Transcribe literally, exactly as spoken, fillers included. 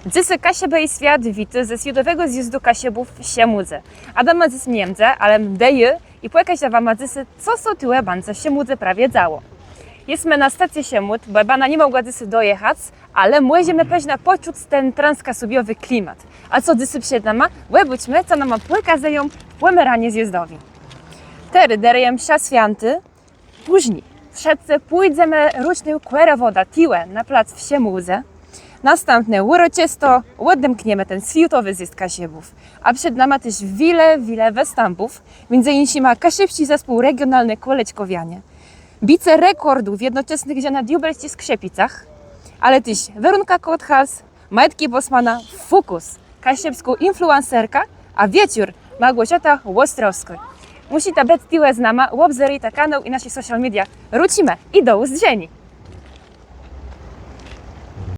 Dzysô Kaszëbë i Swiat witô ze Swiatowégò Zjazdu Kaszëbów w Szëmôłdze. Adama dzysô ni mdze, ale mdã jô i pòkôżã wama dzysô, co sã tuwò bãdze w Szëmôłdze prawie dzało. Jesmë na stacji Szëmôłd, bò bana ni mògła dzysô dojachac, ale mòżemë pewno pòczëc ten transkaszëbòwi klimat. A co dzysô przed nama? Òbôczmë, co nama pòkazëją pòmeranie zjazdowi. Terô dërëje msza swiãtô, pózni wszëtcë pùdzemë rocznym kòrowòdã tuwò na plac w Szëmôłdze. Nôstãpné ùroczësto òdemkniemë ten Swiatowi Zjôzd Kaszëbów. A przed nama téż wiele, wiele wëstãpów, midzë jinszima Kaszëbsczi Zespół Regionalny Kòleczkòwianie, bicé rekòrdu w jednoczasny grze na diôbelsczich skrzëpicach, ale téż Werónka Kotthals, Majtczi Bosmana, Fucus, kaszëbskô influencerka, a wieczór Małgòrzata Òstrowskô. Mùszita bëc tuwò z nama, òbzérôjta kanał i nasze social media. Rôczimë i do ùzdrzeniô.